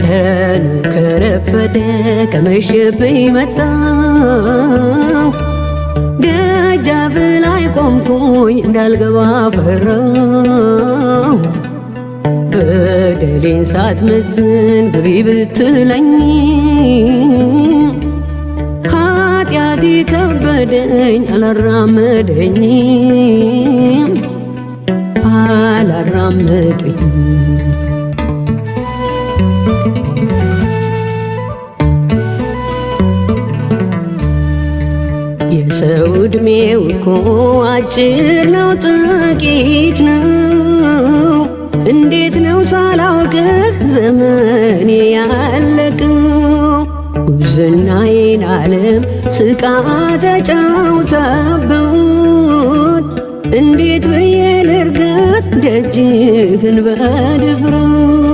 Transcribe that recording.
ቀኑ ከረፈደ ከመሸብኝ መጣሁ፣ ደጃፍ ላይ ቆምኩኝ እንዳልገባ ፈራሁ። በደሌን ሳትመዝን ግቢ ብትለኝ ኃጢአቴ ከበደኝ አላራመደኝም አላራመደኝም። የሰው ዕድሜው እኮ አጭር ነው ጥቂት ነው። እንዴት ነው ሳላውቅህ ዘመኔ ያለቀው? ጉብዝናዬን ዓለም ስቃ ተጫውታበት፣ እንዴት ብዬ ልርገጥ ደጅህን በድፍረት?